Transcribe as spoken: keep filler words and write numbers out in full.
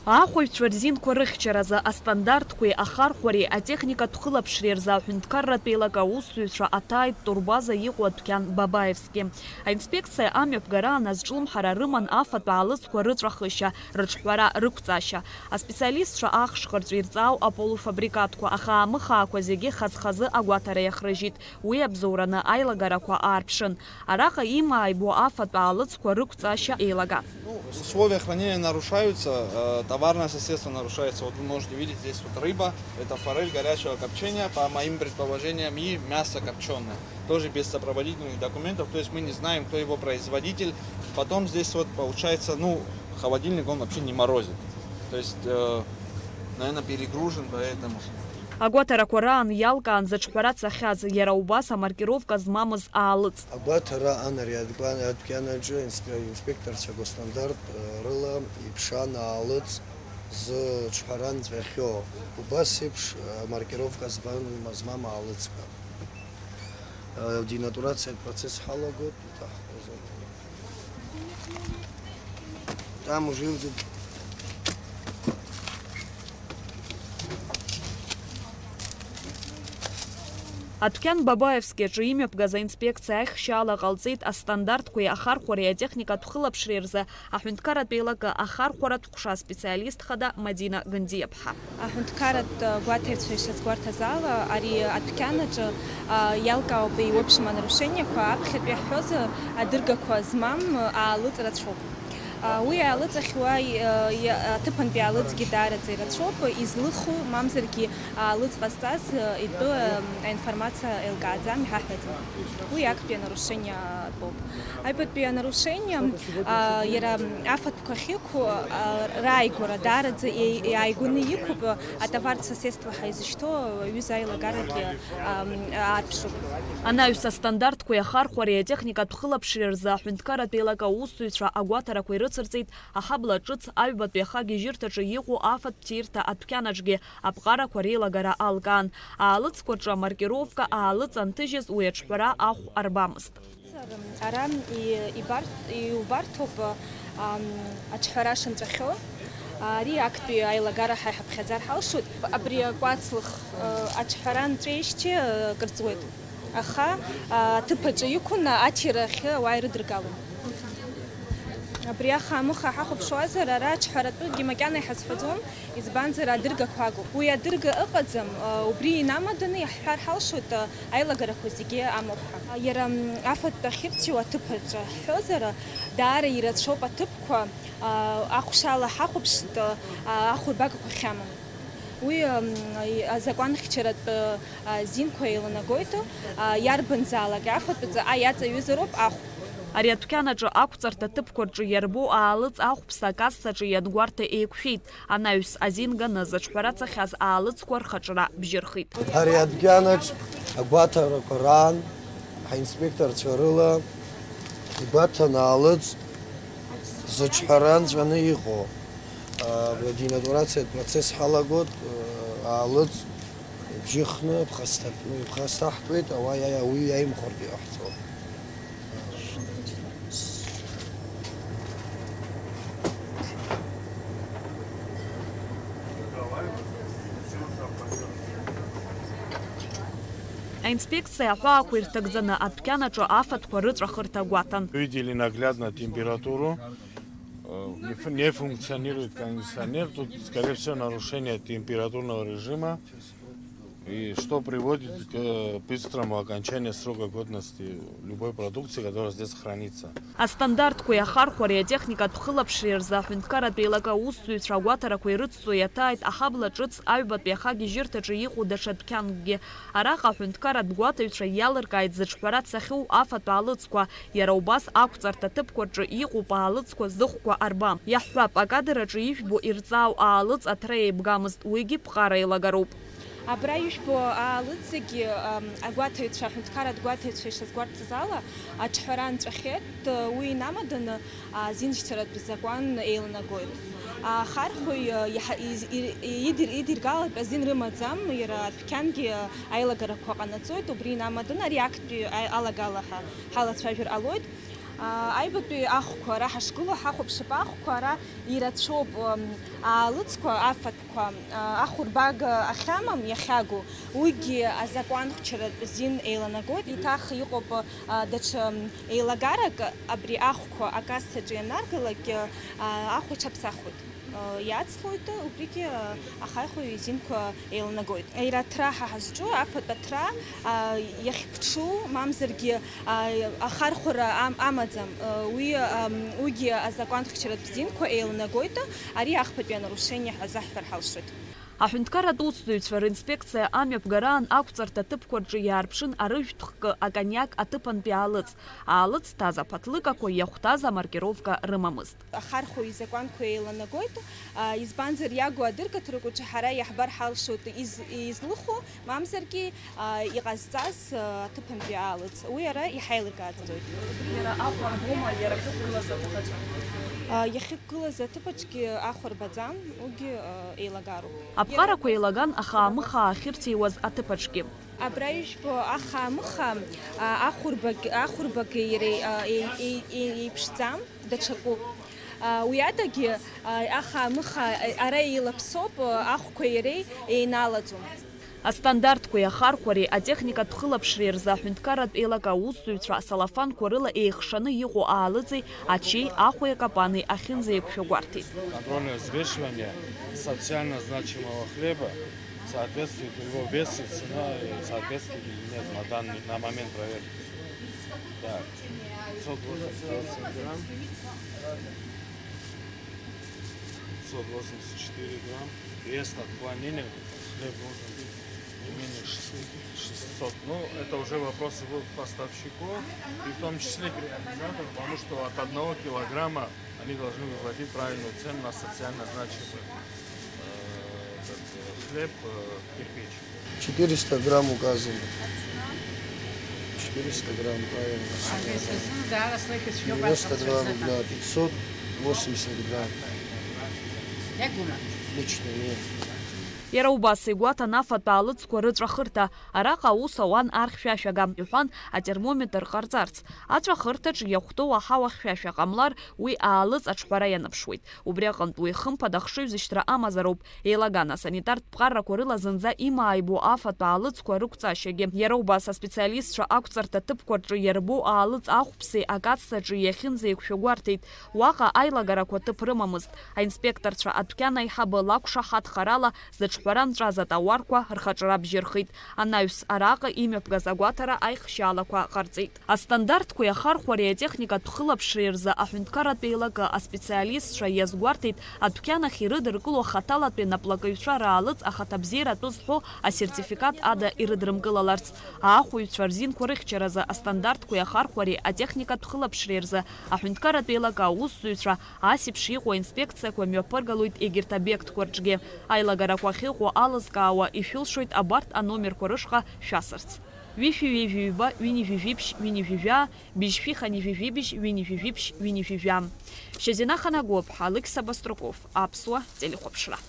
Аахәаҩцәа рзинқәа рыхьчаразы, астандартқәеи ахархәареи атехникатә хылаԥшреи рзы аҳәынҭқарратә еилак аусзуҩцәа аҭааит турбаза иҟоу адәқьан Бабаевски. Аинспекциа амҩаԥгараан азҿлымҳара рыман афатә аалыҵқәа рыҵәахышьа, рыҿҳәара, рықәҵашьа. Аспециалистцәа ахш-хырҵә ирҵаау аполуфабрикатқәа, ахаамыхаақәа зегьы хаз-хазы агәаҭара иахрыжьит. Уи абзоураны аилагарақәа аарԥшын. Араҟа имааибо афатә аалыҵқәа рықәҵашьа еилага. Ну, условия хранения нарушаются, э, товарное соседство нарушается. Вот вы можете видеть, здесь вот рыба, это форель горячего копчения, по моим предположениям, и мясо копчёное. Тоже без сопроводительных документов, то есть мы не знаем, кто его производитель. Потом здесь вот получается, ну, холодильник, он вообще не морозит. То есть, э, наверное, перегружен, поэтому. Агәаҭарақәа раан иалкаан зыҿҳәара цахьаз, иара убас амаркировка змамыз аалыҵ. Агәаҭара анари адәкьан-, адәқьанаҿы инспе-, инспекторцәа госстандарт, э, рыла иԥшаан аалыҵ зыҿҳәара нҵәахьоу, убас еиԥш, э, маркировка збан-, змам аалыҵқәа. Э, денатурациатә процесс ҳалагоит, иҭаҳҳәозар. Там уже Адәқьан Бабаевски аҿы имҩаԥгаз аинспекциа аихшьаала ҟалҵеит астандартқәеи ахархәареи атехникатә хылаԥшреи рзы аҳәынҭқарратә еилакы ахархәаратә ҟәша специалист хада Мадина Гандиаԥҳа. Аҳәынҭқарратә гәаҭаҩцәа ишазгәарҭаз ала, ари адәқьан аҿы, а, иалкаауп еиуеиԥшым анарушениақәа, аԥхьатәи иаҳҳәозар, адыргақәа змам аалыҵ рацәоуп. А, уи аалыҵ ахьуа, и-, а, и-, аҭыԥантәи аалыҵгьы даараӡа ирацәоуп, излыху, мамзаргьы аалыҵ ҟазҵаз, а, итәы, а, аинформациа еилкааӡам, иҳаҳәаӡом. Уи актәи анарушение атәоуп. Аҩбатәи анарушение, а, иара афатә Қәа ахьықәу, а, рааигәара даараӡа иеи-, иааигәаны иқәуп, атовартә соседство ҳәа изышьҭоу аҩыза аилагарагьы, ам, аарԥшуп. Анаҩс астандартқәеи ахархәареи атехникатә хылаԥшреи рзы аҳәынҭқарратә еилак аусзуҩцәа агәаҭарақәа ирыцырҵеит аҳабла ҿыц аҩбатәи ахагьежьырҭаҿы иҟоу афатә ҭирҭа адәқьанаҿгьы аԥҟарақәа реилагара алкаан. Аалыҵқәа рҿы амаркировка аалыҵ анҭыжьыз уи аҿҳәара ахә арбамызт. Ара и-, ибар-, иубарҭоуп, ам, аҿҳәара шынҵәахьоу. Ари актәи аилагара ҳа иҳаԥхьаӡар ҳалшоит. Абри акәацлых, э, аҿҳәара нҵәеижьҭеи, э, кыр ҵуеит. Аха, а, аҭыԥ аҿы иқәын аҭира ахьы ауаа ирыдыргалон. Абри аха амыха ҳахәаԥшуазар, ара аҿҳәаратәыгьы макьана иҳазҳәаӡом. Избанзар, адыргақәа агуп. Уи адырга ыҟаӡам, убри инамаданы иаҳҳәар ҳалшоит, аилагарақәа зегьы амоуп ҳәа. Иара, м, афатә ахьырҭиуа аҭыԥ аҿы ҳҳәозар, даара ирацәоуп аҭыԥқәа, а, ахәшала ҳахәаԥшт, а, ахәырбагақәа хьамам. Уи, м, и-, азакәанхьчаратә, а, зинқәа еиланагоит, а, иарбанзаалак афатәаҵа, а, иаҵаҩызароуп ахә. Ари адәқьанаҿы ақәҵарҭа ҭыԥқәа рҿы иарбоу аалыҵ ахәԥса акассаҿы иангәарҭа еиқәшәеит. Анаҩс азин ганы зыҿҳәара цахьаз аалыҵқәа рхаҿра бжьырхит. Ари адәқьанаҿ агәаҭарақәа раан ҳаинспекторцәа рыла игәаҭан аалыҵ зыҿҳәара нҵәаны иҟоу, а, денатурациатә процесс ҳалагоит, а, аалыҵ ибжьыхны иԥхасҭа-, ну, иԥхасҭаҳтәуеит, ауаа иа-, ауаҩы иаимхәартә иҟаҳҵо. Аинспекциа аҳәаақәа ирҭагӡаны адәқьанаҿы афатәқәа рыҵәахырҭа гәаҭан. Видели наглядно температуру. Э, не фу-, не функционирует кондиционер. Тут, скорее всего, нарушение температурного режима. И что приводит к быстрому окончанию срока годности любой продукции, которая здесь хранится. Астандартқәеи ахархәареи атехникатә хылаԥшреи рзы аҳәынҭқарратә еилак аусзуҩцәа агәаҭарақәа ирыцҵо иаҭааит аҳабла ҿыц аҩбатәи ахагьежьырҭаҿы иҟоу даҽа дәқьанкгьы. Араҟа аҳәынҭқарратә гәаҭаҩцәа иалыркааит зыҿҳәара цахьоу афатә аалыҵқәа, иара убас ақәҵарҭа ҭыԥқәа рҿы иҟоуп аалыҵқәа зыхәқәа арба. Иаҳҳәап, акадр аҿы ижәбо ирҵаау аалыҵ аҭра еибгамызт, уигьы ԥҟара еилагароуп. Абра ижәбо аалыҵ зегьы, ам, агәаҭаҩцәа, аҳәынҭқарратә гәаҭаҩцәа ишазгәарҭаз ала, аҿҳәара нҵәахьеит, уи инамаданы азиншьцәаратә закәан еиланагоит. Ахархәаҩ, а, иаҳа-, из-, ир-, идир-, идиргалартә азин рымаӡам, иара адәқьангьы, а, аилагарақәа ҟанаҵоит, убри инамаданы ари актәи, а, алагала ҳа-, ҳалацәажәар ҟалоит. Аибатәи ахәқәа ара ҳашгылоу ҳахәаԥшып, ахәқәа ара ирацәоуп, м, аалыҵқәа, афатәқәа, а, ахәырбага ахьамам, иахьагу, уигьы азакәанхәчаратә зин еиланагоит, еиҭах иҟоуп, а, даҽа, м, еилагарак, абри ахәқәа акассаҿы ианаргалак, а, ахә иҽаԥсахуеит. Иацлоит, убригьы ахаихәаҩ изинқәа еиланагоит. Иара аҭра ҳа ҳазҿу, афатә аҭра, иахьԥҽу, мамзаргьы ахархәара ам-, амаӡам. Уи, уигьы азакәанхьчаратә зинқәа еиланагоит, ари ахԥатәи анарушение ҳәа азаҳҳәар ҳалшоит. Аҳәынҭқарратә усзуҩцәа ринспекциа амҩаԥгараан ақәҵарҭа ҭыԥқәа рҿы иаарԥшын арыжәтә хкы, акониак аҭыԥантәи аалыҵ. Аалыҵ зҭаз аԥаҭлыкақәа иахәҭаз амаркировка рымамызт. Ахархәаҩ изакәанқәа еиланагоит, а, избанзар, иагу адыргаҭарақәа рҿы ҳара иаҳбар ҳалшоит из-, излыху, мамзаргьы, а, иҟазҵаз, а, аҭыԥантәи аалыҵ. Уи ара иҳаилыркааӡоит. Иара ахә арбома, иара ахьықәгылаз аҭыԥаҿы? А, иахьықәгылаз аҭыԥаҿгьы ахә рбаӡам, уигьы, а, еилагароуп. Аԥҟарақәа еилаган ахаамыхаа ахьырҭиуаз аҭыԥаҿгьы. Абра ижәбо ахаамыха, а, ахәырбак-, ахәырбаки иареи, а, еи-, еи-, еи-, еиԥшӡам, даҽакуп. А, уи адагьы, а, ахаамыха, а, ара еилаԥсоуп, а, ахәқәа иареи еинаалаӡом. Астандартқәеи ахархәареи атехникатә хылаԥшреи рзы аҳәынҭқарратә еилак аусзуҩцәа асалафанқәа рыла еихшаны иҟоу аалыҵи ачеи ахәеи акапани ахьынӡеиқәшәо гәарҭеит. Контрольное взвешивание социально значимого хлеба. Соответствует его вес и цена, и соответствует или нет на данный, на момент проверки. Так, пятьсот восемьдесят восемь грамм. Пятьсот восемьдесят четыре грамм. Вес отклонения, хлеб должен быть не менее шестисот. Ну, это уже вопрос его к поставщику, и в том числе к реализатору, потому что от одного килограмма они должны выводить правильную цену на социально значимый, э, этот, э, хлеб, э, кирпич. Четыреста грамм указано. Четыреста грамм, правильно. Девяносто два рубля, пятьсот восемьдесят грамм. Лично мне. Иара убас игәаҭан афатә аалыҵқәа рыҵәахырҭа. Араҟа аус ауан ар хьшәашәага, иҳәан, атермометр ҟарҵарц. Аҵәахырҭаҿ иахәҭоу аҳауа хьшәашәа ҟамлар, уи аалыҵ аҿҳәара ианаԥшуеит. Убри аҟынтә уи хымԥада ахшыҩзышьҭра амазароуп. Еилаган асанитартә ԥҟарақәа рыла зынӡа имааибо афатә аалыҵқәа рықәҵашьагьы. Иара убас аспециалистцәа ақәҵарҭа ҭыԥқәа рҿы иарбоу аалыҵ ахәԥси акассаҿы иахьынӡеиқәшәо гәарҭеит. Уаҟа аилагарақәа ҭыԥ рымамызт. Аинспекторцәа адәқьан аиҳабы лакәшаҳаҭхарала зыҿҳәара нҵәаз атауарқәа рхаҿра бжьырхит. Анаҩс араҟа имҩаԥгаз агәаҭара аихшьаалақәа ҟарҵеит. Астандартқәеи ахархәареи атехникатә хылаԥшреи рзы аҳәынҭқарратә еилакы аспециалистцәа иазгәарҭеит, адәқьан ахь ирыдыркыло хаҭалатәи анаплакыҩцәа раалыҵ ахаҭабзиара атәы зҳәо асертификат ада ирыдрымкылаларц. Аахәаҩцәа рзинқәа рыхьчаразы астандартқәеи ахархәареи атехникатә хылаԥшреи рзы аҳәынҭқарратә еилакы аусзуҩцәа ас еиԥш иҟоу аинспекциақәа мҩаԥыргалоит егьырҭ обиектқәа рҿгьы. Аилагарақәа ахьыҟоу алызкаауа ишәылшоит абарҭ аномерқәа рышҟа шәасырц. Ҩышәи ҩажәи ҩба, ҩынҩажәи жәиԥшь, ҩынҩажәи жәаа, быжьшәи хынҩажәи жәибжь, ҩынҩажәи жәиԥшь, ҩынҩажәи жәаа. Шьазина Ханагәыԥҳа, Алықьса Баструков, Аԥсуа телехәаԥшра.